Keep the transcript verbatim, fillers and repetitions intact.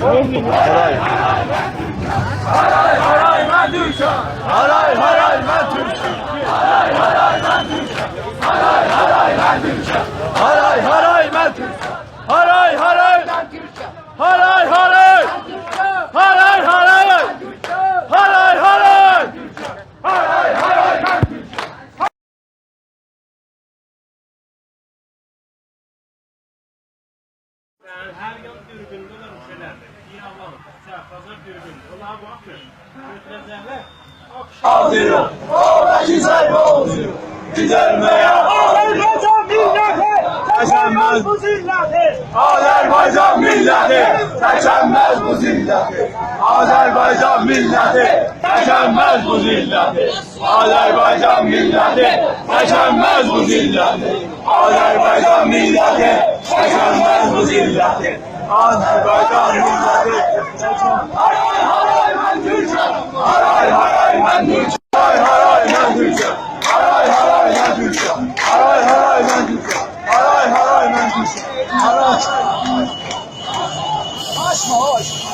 هارای. هارای، هارای، من تورکم. هارای، هارای، من تورکم. هارای، هارای، من تورکم. هارای، هارای، من تورکم. هارای، هارای، من تورکم. هارای، هارای. هارای، هارای. هارای، هارای. هارای، هارای. هر یان دوربینده اولار شئیلردیر. ایران، شرق، بازار دوربین. اولار باخیر. گؤتوره‌جکلر. آلدیریم. اورداکی سایبی اولدوروم. گیدرمه‌یه. آذربایجان میللتی تک‌الماس بو ذلتی. آذربایجان میللتی تک‌الماس بو ذلتی. آذربایجان میللتی تک‌الماس بو ذلتی. آذربایجان میللتی تک‌الماس بو ذلتی. آذربایجان میللتی تک‌الماس بو ذلتی. آذربایجان میللتی تک‌الماس. هارای، هارای، من تورکم. هارای، هارای، من تورکم. هارای، هارای، من تورکم. هارای، هارای، من تورکم. هارای، هارای، من تورکم. هارای، هارای، من تورکم. هارای. آچما، آچما.